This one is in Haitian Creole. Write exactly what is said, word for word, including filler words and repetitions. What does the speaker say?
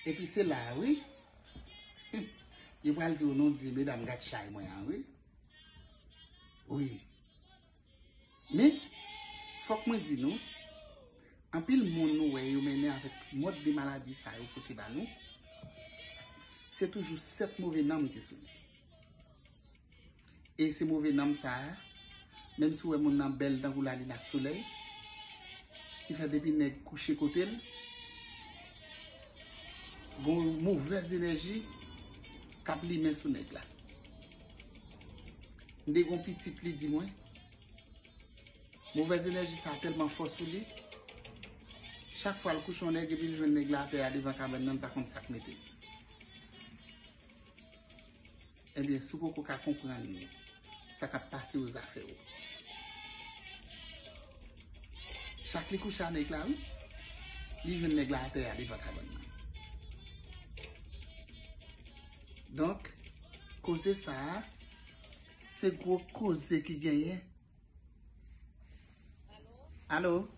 Epi se la, wi. Yo pral di w, non, di medam gad chay mwen an, wi. Wi. Men, fòk mwen di nou, anpil moun nou wè yo mennen avèk mòd de maladi sa yo pote ba nou, se toujou sèt move nanm ki sou li. E se move nanm sa a, menm si w wè moun nan bèl tankou lalin ak solèy, ki fè depi nèg kouche kote l, gon movèz enèji k ap limen sou nèg la. M te gon pitit, li di mwen, movèz enèji sa a tèlman fò sou li, chak fwa l kouche yon nèg epi l jwenn nèg la atè a devan kabann nan, l pa konn sa k mete l. Ebyen, si w poko ka konprann sa k ap pase yo zafè w. Chak li kouche a nèg la, wi, li jwenn nèg la atè a devan kabann nan. Donk, koze sa a, se gwo koze ki genyen. Alo?